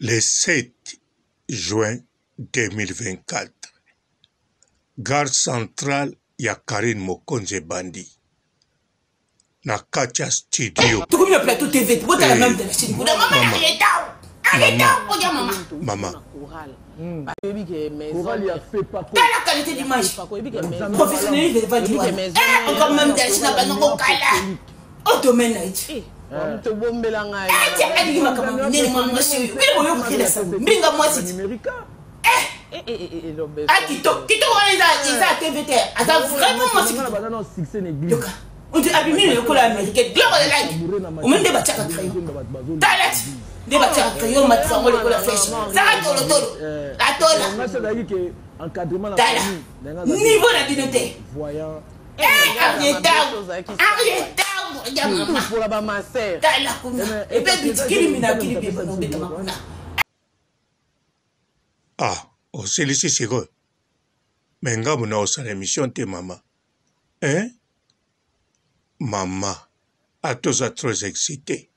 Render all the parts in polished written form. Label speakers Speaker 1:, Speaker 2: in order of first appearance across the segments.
Speaker 1: Le 7 juin 2024, gare centrale ya Carine Mokonzi ebandi na kati ya studio.
Speaker 2: Tokomi na plateau TV, botala même de la chaîne. Mama na retard. Arrêtez, mama.
Speaker 1: Mama.
Speaker 2: Tala qualité d'image. Professionnalisme evandi wana. Eh, encore même de la chaîne na bango kala. Au domaine na ye.
Speaker 3: Tobombela ngai.
Speaker 2: Eh, tia alingi makambo minene mwa mwasi oyo. Bino boyoki na sango. Mbinga mwasi. Ah, kitoko. Kitoko wana eza eza TV te. Aza vraiment mwasi kitoko. Yoka. On dit abimi lokola américain. Biloko ya like. Omoni nde batiaka crayon. Tala ti. Nde batiaka crayon matisa yango lokola flèche. Zaka tolotolo. Atola. Tala. Niveau na bino te. Tala kuna epe bitikili mina kili beba na obetama kuna.
Speaker 1: Ah, osilisi sikoyo? Mais nga mona osala emission te mama. Hein? Mama, ata oza trop excité.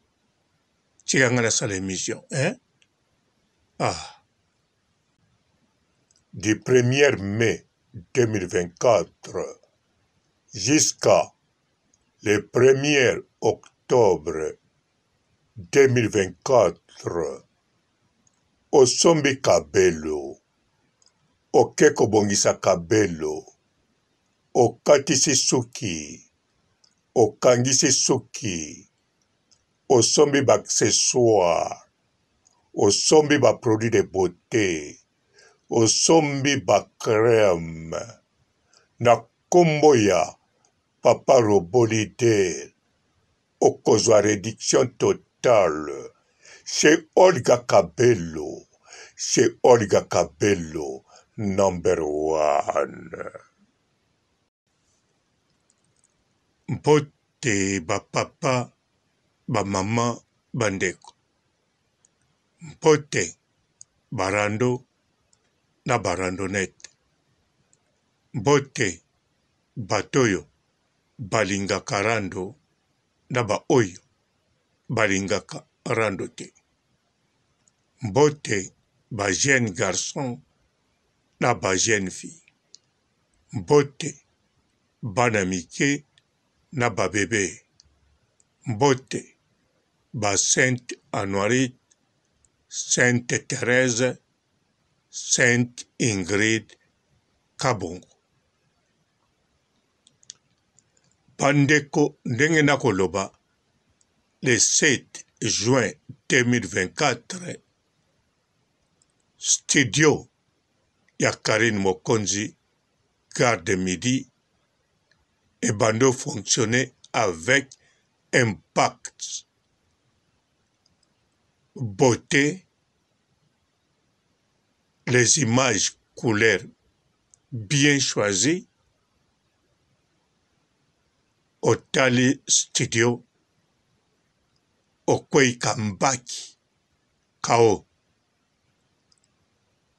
Speaker 1: Tika nga nasala emission, hein? Ah. Du 1er mai 2024 jusqu'à le 1er octobre 2024, osombi kabelo, oke kobongisa kabelo, okatisi suki, okangisi suki, osombi ba accessoires, osombi ba produits de beaute, osombi ba crème na kombo ya papa robot leader, okozwa reduction totale chez Olga Kabelo, chez Olga Kabelo number one. Mbote ba papa, ba mama, ba ndeko. Mbote ba rando na ba randonnette. Mbote bato oyo balingaka rando na ba oyo balingaka rando te. Mbote ba jeunes garçons na ba jeunes filles. Mbote bana mike na ba bebe. Mbote ba Sainte Anuarite, Sainte Therèse, Sainte Ingrid Kabongo. Bandeko ndenge nakoloba le 7 juin 2024 studio ya Carine Mokonzi gare de midi ebandi o fonctionner avec impact beauté les images couleurs bien choisies otali studio okwei kambaki kao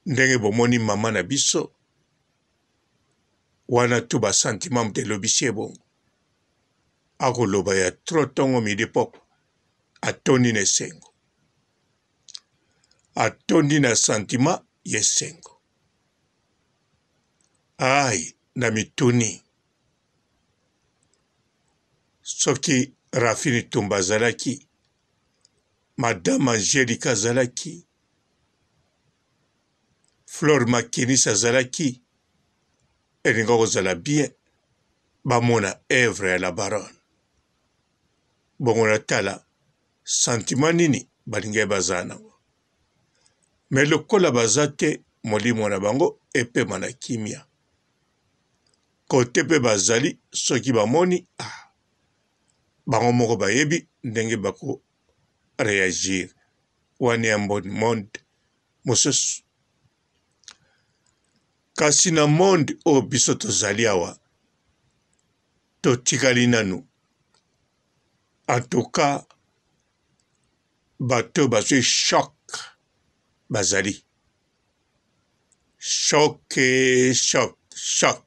Speaker 1: ndenge bomoni mama na biso wana tu ba sentiment moto elobisi ye bongo akoloba ya trop tongo midi pokwa atondi na esengo atondi na sentiment ya esengo ai na mituni soki Rafini Tumba azalaki Madame Angelica azalaki Flore Makinis azalaki elinga kozala bien bamona œuvre ya la baronne bongo natala sentiment nini balingaki bazala nango me lokola baza te molimo na bango epema na kimia kote mpe bazali soki bamoni ah, bango moko bayebi ndenge bako reagir wana ya monde mosusu kasi na monde oyo biso tozali awa totikali nanu en tout cas bato bazwi choc bazali choc choc choc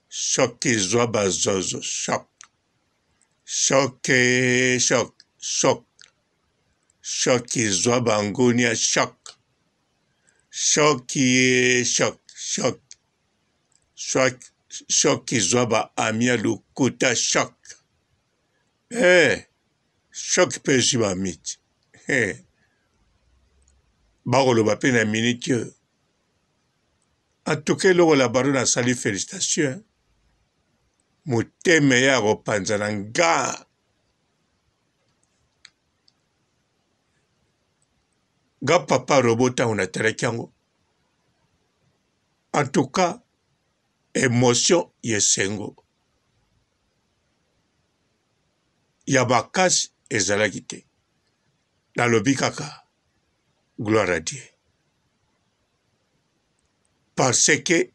Speaker 1: choc ezwa bazozo choc choc choc choc. Choc ezwa bangunia choc. Choc ye choc choc. Choc choc ezwa ba ami ya lokuta choc. Eh choc mpe ezwi ba miti. Eh. Bakoloba mpe na minute oyo. En tout cas eloko la baronne asali felicitation. Motema ye akopanzana nga. Nga papa robot ntango natalaki yango en tout cas emotion ya esengo ya makasi ezalaki te nalobi kaka gloire à Dieu parce que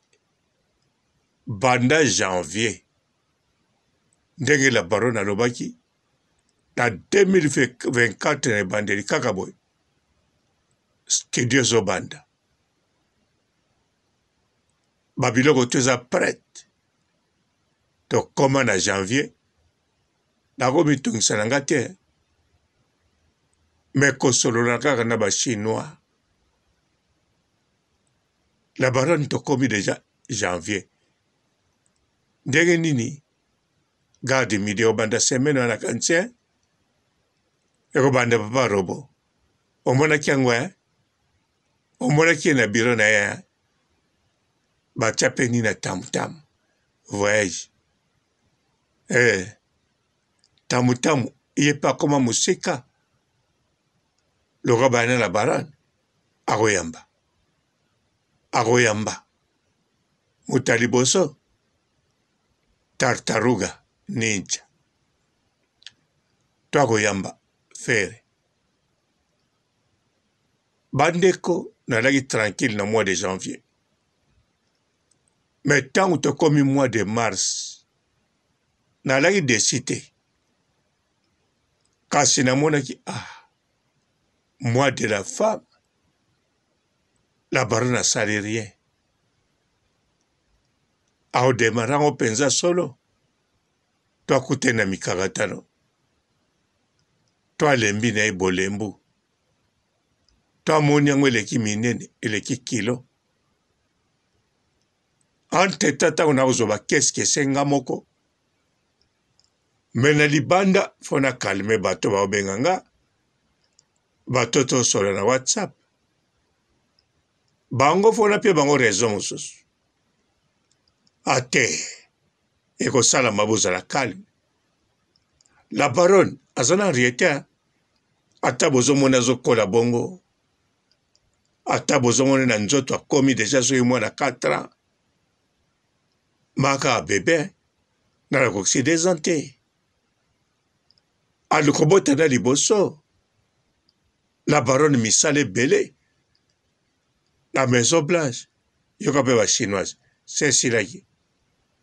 Speaker 1: banda janvier ndenge la baronne alobaki na 2024 na ebandeli kaka boye studio ezobanda babiloko to eza prete tokoma na janvier nakomitungisa na nga te me kosolola kaka na bachinois la baronne tokomi deja janvier ndenge nini garde midi ekobanda semaine wana kanisi eh? ekobanda papa robo omonaki yango eh? omonaki ye na biro na ye eh? batya mpe nini na tamutamu voyage eh, tamutamu ye mpe akoma mosika lokola bayana na barane akoyamba akoyamba moto ya liboso tartaruga ninja to akoyamba fere bandeko nalaki tranquille na mois de janvier mais ntango tokomi mois de mars nalaki desi te kasi namonaki ah mois de la femme la baronne asali rien aodemare yango mpenza solo to akutani na mikakatano to alembi na ye bolembu to amoni yango eleki minene eleki kilo entre-temps ntango nakozwa bakeske ese nga moko me na libanda fo na kalme bato baobenga nga bato tosola na whatsapp bango fo napia bango raison mosusu ate ekosalama bozala calme la baronne aza na rien te ata bozomona azokola bongo ata bozomona na nzoto akomi deja soki mwana 4 ans maka bebe na nakokisi 2 ans te alikobota na liboso la baronne misala ebele na maison blanche yoka mpe ba chinoise se esilaki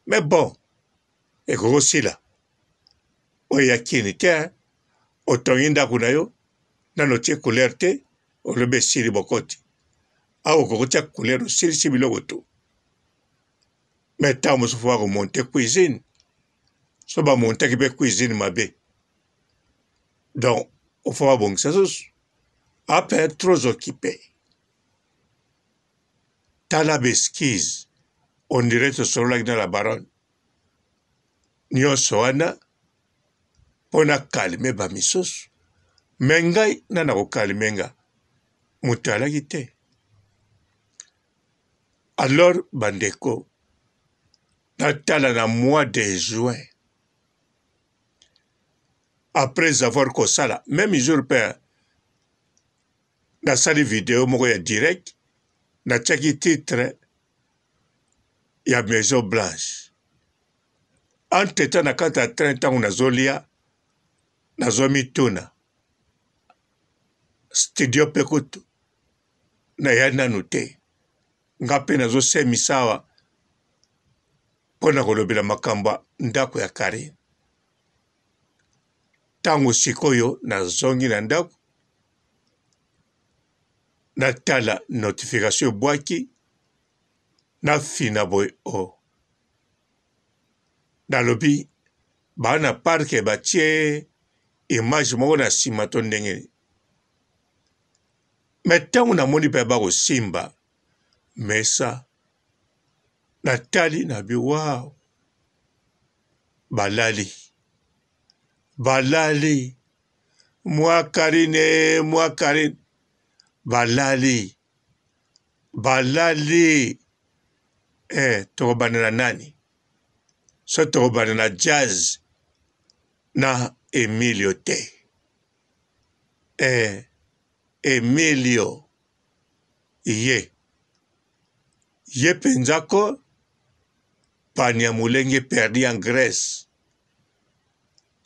Speaker 1: mais bon ekoki kosila oyo ya kini te otongi ndako na yo nano otie couleur te olobi esili bokoti awa okoki kotia couleur osilisi biloko tu mais ntango mosusu bakomonte cuisine so bamontaki mpe cuisine mabe donc ofo babongisa susu ape trop occupé tala b'excuse on dirait tosololaki na la baronne nyonso wana mpo na kalme ba misusu me ngai na nakokalme nga moto alaki te alors bandeko natala na mois de juin après avoir kosala meme jour mpe nasali video moko ya direct natiaki titre ya maison blanche entre temps na kati ya train ntango nazolia nazomituna studio mpe kutu naya nanu te nga mpe nazosemisa awa mpo na kolobela makambo ya ndako ya Carine ntango sikoyo nazongi na ndako natala notification ebwaki nafina boye o oh. Nalobi baa na parc batie image moko na nsima to ndenge nini. Me ntango namoni mpe bakosimba mesa, natali na bi wow, balali balali mwa Karine, mwa Karine, balali balali. Eh, tokobanda na nani? So tokobanda na Jazz na Emilio te. Eh, Emilio ye ye mpenza ko Banyamulenge perdu en Grèce,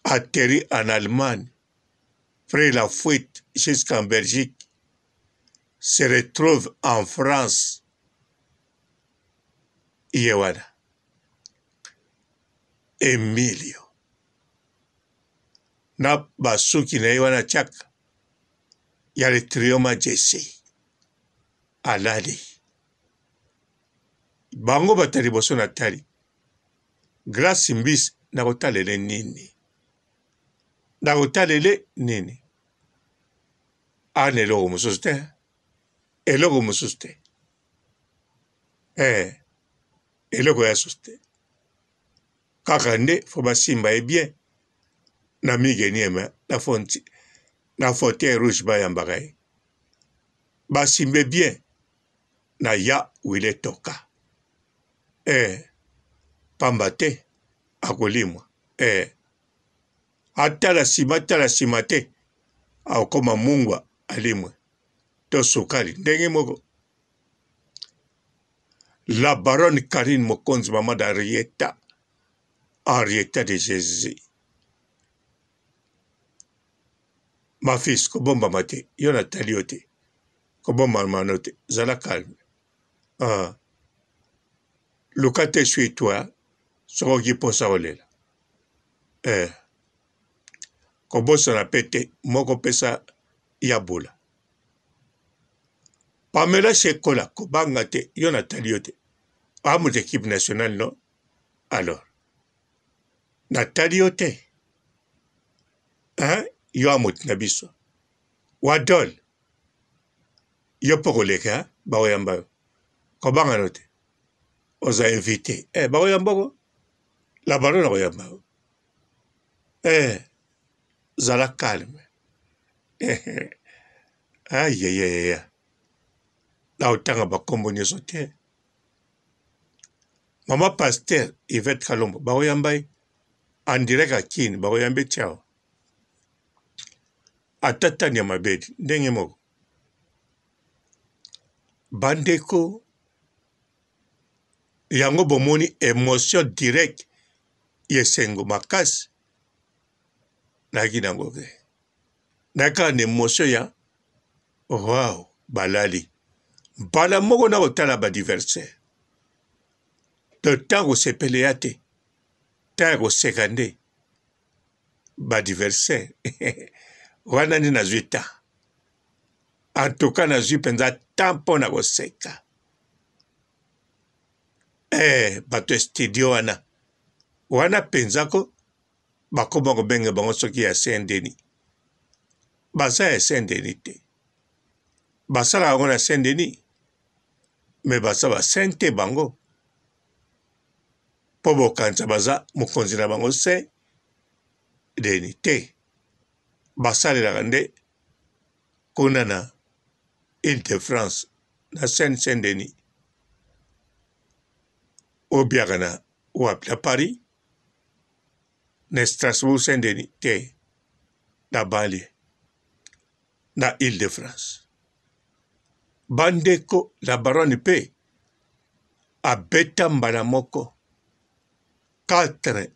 Speaker 1: atterri en Allemagne, pris la fuite jusqu'en Belgique, se retrouve en France. Ye wana Emilio na basuki na ye wana tiaka ya le trio Majesty alali bango bato ya liboso na tali Grace Mbisi nakotalele nini nakotalele nini ana eloko mosusu te eloko mosusu te eh, eloko ya susu te kaka nde fo basimba ye bien na migenieme na fonti na fauteuil rouge bayambaka ye basimbe bien na ya wile toka eh, pamba te akolimwa eh. Atala nsima atala nsima te akokoma mungwa alimwe to sukali ndenge moko. La baronne Carine Mokonzi maman d'Henrietta Henrietta de Jesus ma fils kobombama te yo natali yo te kobombama no te zala calme ah. Luka te suis toi soki oki mposa kolela eh. Kobosana pe te moko pesa ya bola. Pamela Shekola kobanga te yo natali yo te a moto equipe nationale non alors natali yo te hein yo a moto na biso wadol yo mpo koleka bakoyamba yo kobanga no te oza invité eh bakoyamba ko la baronne akoyamba yo eh zala calme eh, ayayaya naotanga bakombo nyonso te mama pasteur Yvette Kalombo bakoyamba ye en direct à Kin bakoyamba ye tiawa ata tani ya mabedi ndenge moko bandeko yango bomoni emotion direct ya esengo makasi nayaki na yango te nayaki kaka na emotion ya wow balali mbala moko na kotala ba diversaire to ntango kosepele ya te ntango ya koseka nde ba diversaire wana nde nazwi temps en tout cas nazwi mpenza temps mpo na koseka eh, bato ya studio wana wana mpenza ko bakoma kobenga bango soki ya saint denis baza ya saint denis te basalaka yango na saint denis me baza ba saint te bango mpo bokanisa baza mokonzi na bango saint denis te basalelaka nde kuna na ile de france na seine saint denis obiaka na wapi na paris na strasbourg saint denis te na banlieue na ile de france bandeko la baronne mpe abeta mbala moko 4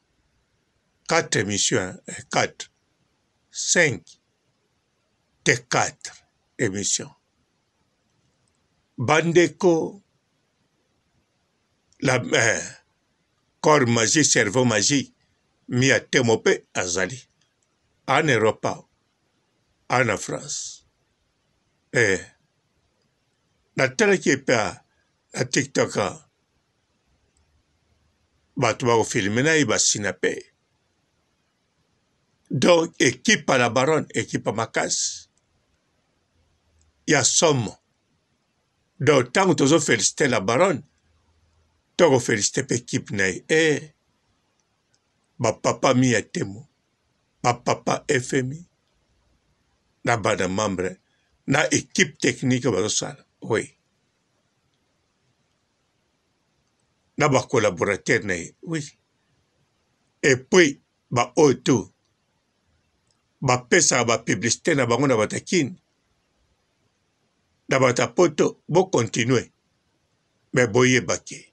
Speaker 1: 4 émission 4 5 te 4 émission bandeko la eh, corps magie cerveau magie mia temo mpe azali en Europe ana France eh, natalaki epe na tiktok bato bakofilme na ye basina mpe donc ekipe ya la baronne ekipe ya makasi. ya somo. Donc ntango tozo felicite la baronne, toko felicite mpe equipe na ye. Eh, ba papa Mia Temo, ba papa FMI, na bana membre na equipe technique bazosala. Oui. Na ba collaborateurs na ye. Oui. Et puis ba oyo tout bapesaka ba publicité na bango na bato ya kin na bato ya poto bo continuer mais boyeba ke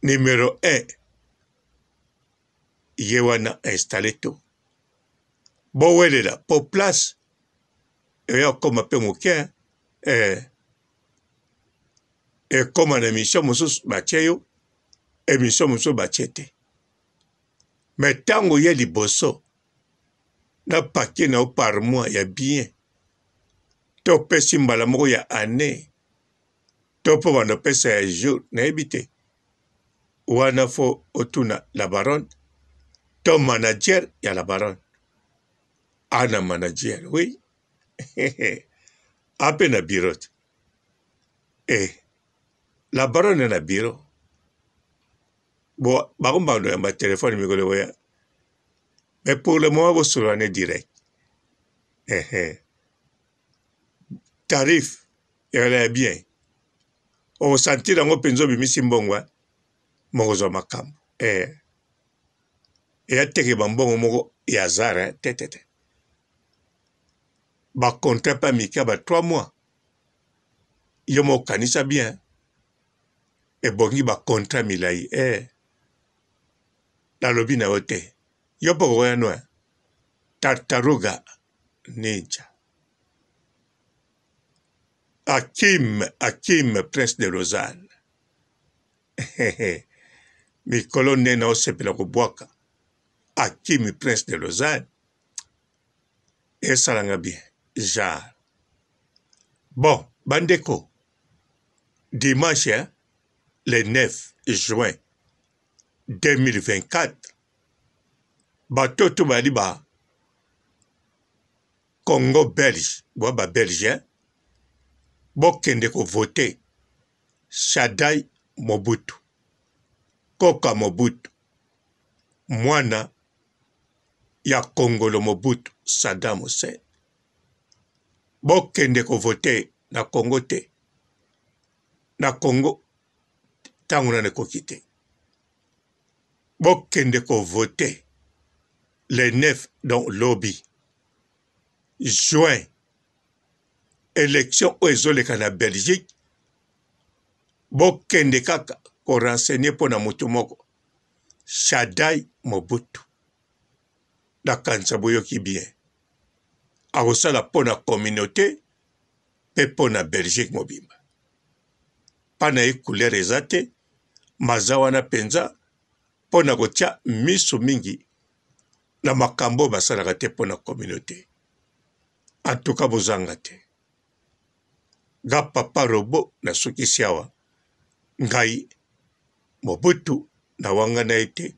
Speaker 1: numero 1 ye wana installe tout bowelela po place eya okoma mpe moke eh, ekoma na emission mosusu batie yo emission mosusu batie te Mais tango ye liboso na paquet na yo par mois ya bien to opesi mbala moko ya annee to mpo banda opesa ya jour nayebi te wana fo otuna la baronne to manager ya la baronne ana manager oui ape na bureau te eh la baronne na bureau Bon, bango bando ya ba telefone mikolo ekoya. Mais pour le moment bosolola ne direct. Ehe. Tarif ezala ya bien. Okosentir yango mpenza obimisi mbongo mokozwa makambo. Eh. Eya teke ba mbongo moko ya hasard eh? te te te. Ba contrat pa mike ba 3 mois. Yo moko kanisa bien. Ebongi ba contrat milayi eh nalobi na yo te yo mpe okoya no eh tartaruga ninja Akim Akim prince de Lausanne mikolo nde naosepela kobwaka Akim prince de Lausanne esalanga bien genre bon bandeko Dimanche hein, le 9 juin 2024 bato to bayali ba Congo belge boa ba belge hein, bokende ko voter Shadai Mobutu Koka Mobutu mwana ya Kongolo Mobutu Saddam Hussein Bokende ko voter na Congo te. Na Congo tango nanu ekoki te. Bokende ko voter le 9 donc lobi juin election oyo ezoleka na Belgique bokende kaka ko renseigner mpo na moto moko Shadai Mobutu. Nakanisa boyoki bien. Akosala mpo na communaute mpe mpo na Belgique mobimba. Mpa na ye couleur eza te, maza wana mpenza mpo na kotia miso mingi na makambo oyo basalaka te mpo na communaute. En tout cas bozanga te. Nga papa robot nasukisi awa ngai Mobutu nawangana ye te,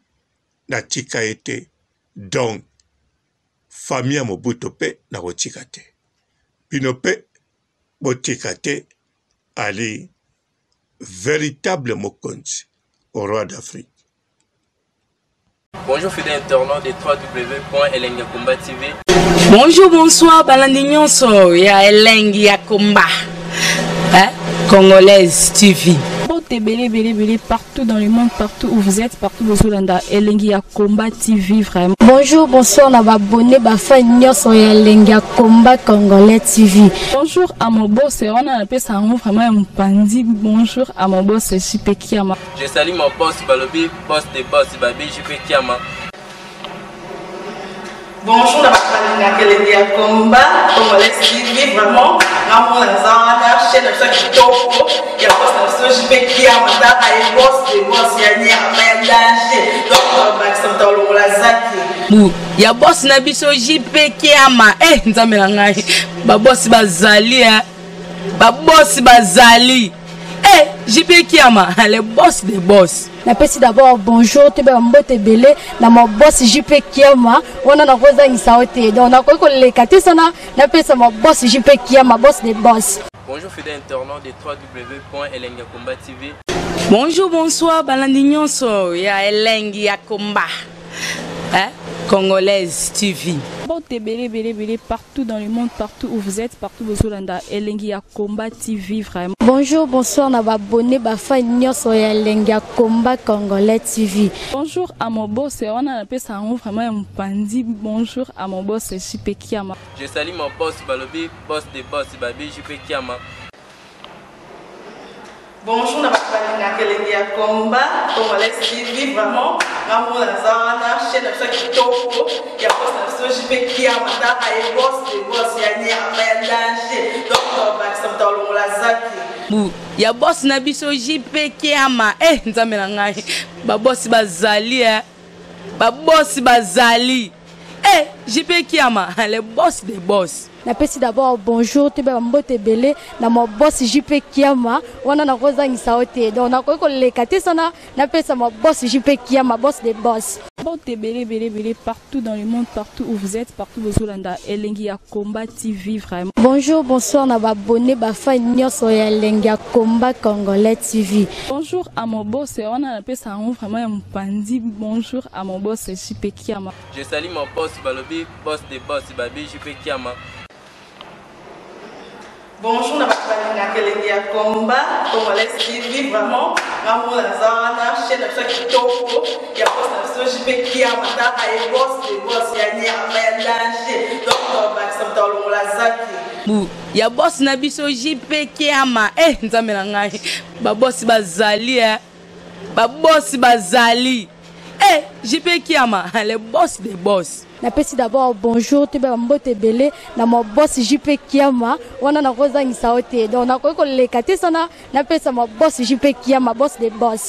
Speaker 1: natika ye te donc famille ya Mobutu pe nakotika te bino pe botika te ali veritable mokonzi roi d'Afrique.
Speaker 4: Bonjour fidèles internautes de www.elengiyakomba TV.
Speaker 5: Bonjour, bonsoir, balandi nyonso ya Elengi ya Komba. Hein? Congolaise TV.
Speaker 6: Mbote ebele ebele ebele partout dans le monde, partout où vous êtes, partout bozolanda Elengi ya Combat TV vraiment.
Speaker 7: Bonjour, bonsoir na ba abonnés, ba fans nyonso ya Elengi ya Combat Congolais TV.
Speaker 6: Bonjour à mon boss, wana napesa yango vraiment ya mopanzi. Bonjour à mon boss JP Kiama.
Speaker 4: Je salue mon boss balobi boss de boss babi JP Kiama.
Speaker 2: Bonjour na bato balingaka elengi ya combat congolais TV vraiment ngamona naza wana chaîne na biso ya kitoko ya boss na biso JP Kiama tala ye boss de boss ya nyama ya danger donc bakisa moto alongola zaki
Speaker 5: bu ya boss na biso JP Kiama eh nzambe na ngai ba boss bazali eh ba boss bazali. Eh, JP Kiama, le boss des boss.
Speaker 7: Napesi d'abord bonjour toyeba mbote ebele na ma boss JP Kiama wana nakozangisa yo te donc nakoki koleka te sana napesa ma boss JP Kiama boss des boss.
Speaker 4: Bonjour fidèles internautes de www.elengiyakomba TV.
Speaker 5: Bonjour, bonsoir, balandi nyonso ya Elengi ya Komba. Hein? Congolaise TV.
Speaker 6: Mbote ebele ebele ebele partout dans le monde, partout où vous êtes, partout bozolanda Elengi ya Combat TV vraiment.
Speaker 7: Bonjour, bonsoir na ba abonné ba fan nyonso ya Elengi ya Combat Congolais TV.
Speaker 6: Bonjour à mon boss, wana napesa yango vraiment ya mopanzi. Bonjour à mon boss JP Kiama.
Speaker 4: Je salue mon boss balobi boss de boss babi JP Kiama.
Speaker 3: Bonjour na bato balingaka elengi ya combat congolais TV vraiment nga moko naza wana chaîne na biso ya kitoko ya boss na biso JP Kiama taka ye boss de boss ya nyama ya danger donc tobakisa moto alongola zaki
Speaker 5: bu ya boss na biso JP Kiama eh nzambe na ngai ba boss bazali eh ba boss bazali eh JP Kiama le boss des boss.
Speaker 7: Napesi d'abord bonjour toyeba mbote ebele na ma boss JP Kiama wana nakozangisa yo te donc nakoki koleka te sana napesa ma boss JP Kiama boss des boss.
Speaker 6: Mbote ebele ebele ebele partout dans le monde, partout où vous êtes, partout bozolanda Elengi ya Combat TV vraiment.
Speaker 7: Bonjour, bonsoir na ba abonné ba fan nyonso ya Elengi ya Combat Congolais TV.
Speaker 6: Bonjour à mon boss wana napesa yango vraiment ya mopanzi. Bonjour à mon boss JP Kiama.
Speaker 4: Je salue mon boss balobi boss de boss babi JP Kiama.
Speaker 3: Bonjour na bato balingaka elengi ya combat congolais TV vraiment nga moko naza wana chaîne na biso ya kitoko ya boss na biso JP Kiama taka ye boss de boss ya nyama ya danger donc tobakisa moto alongola zaki
Speaker 5: bu ya boss na biso JP Kiama eh nzambe na ngai ba boss bazali eh ba boss bazali eh JP Kiama le boss des boss.
Speaker 7: Napesi d'abord bonjour toyeba mbote ebele na ma boss JP Kiama wana nakozangisa yo te donc nakoki koleka te sana napesa ma boss JP Kiama boss des boss.